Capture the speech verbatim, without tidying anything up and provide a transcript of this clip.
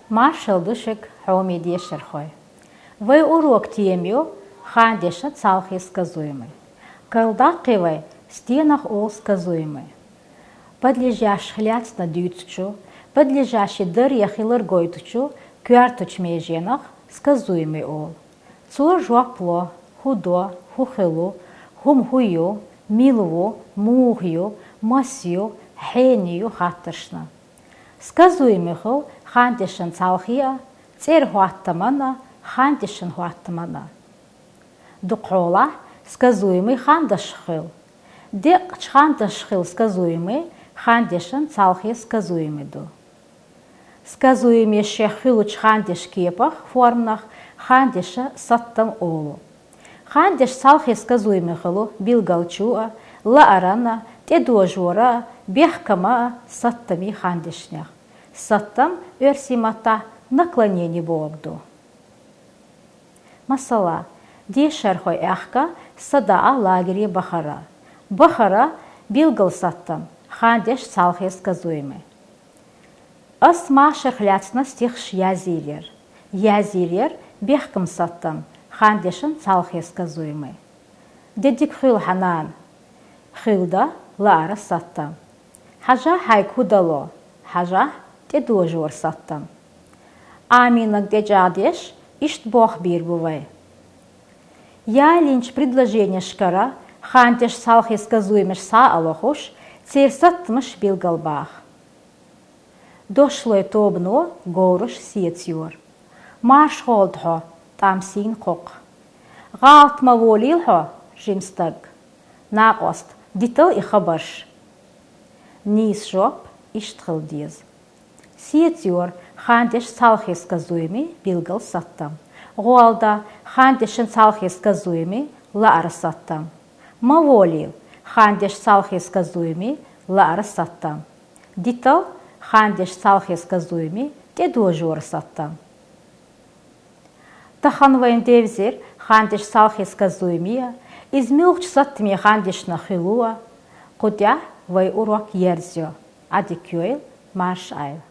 Маршалла ду шуга, хьоме дешархой! Вай урок тема ю: хандешан цхьалхе сказуемый. Карладаккхий вай, стенах олу сказуемый. Подлежащих лаьцна дуьйцучу, подлежащий дар я хилар гойтучу коьртачу меженах сказуемый олу. Цо жоп ло хӀун до, хӀун хуьлу, хӀума хӀун ю, мила ву, муха ю, маса ю, хьенан ю хаттаршна. Сказуемый хуьлу хандешан цхьалхе а, цӀеран хӀоттаман а, хандешан хӀоттаман а. Дукхахьолахь сказуемый хандашах хуьлу. Декъачу хандашах хуьлу сказуемый хандешан цхьалхе сказуемый ду. Сказуемый шех хуьлучу хандешан кепах, форманах, хандешан саттам олу. Хандешан цхьалхе сказуемый хуьлу билгалчо а, лааран а, тӀедожора а, бехкама а саттаме хандешнех. Саттам оьрсийн маттахь наклонение бохург ду. Масала, дешархой аьхка, садаӀа, лагере бахара. Бахара — билггал саттам, хандешан цхьалхе сказуемый. Ас машарх лаьцна стихаш язйийр яра. Язйийр яра — бехкама саттам, хандешан цхьалхе сказуемый. Де дика хуьлу хьан нана. Хуьлда — лааран саттам. Хьажахь, хьайга хӀун дало. Хьажахь — тӀедожора саттам. Аминан тӀечӀагӀдеш иштта болх бийр бу вай. Ялийначу предложенешкара хандешан цхьалхе сказуемаш схьа а лохуш, церан саттамаш билгалбаха. Дошлой тобано говраш сецайора. Марша гӀолда хьо, тӀам сийна кхоккха. ГӀалат ма волийла хьо, жима стаг. Накъост, дитал и хабарш. Нийса жоп иштта хила деза. Сецайора хандешан цхьалхе сказуемый билггал саттам. ГӀолда хандешан цхьалхе сказуемый лааран саттам. Ма волийла хандешан цхьалхе сказуемый лааран саттам. Дитал хандешан цхьалхе сказуемый тӀедожора саттам. Тахана вайна девзира хандешан цхьалхе сказуемый а, иза муьлхачу саттаме хандешнах хуьлу а. Кху тӀехь вай урок ерзайо. Ӏадика йойла, марша Ӏайла.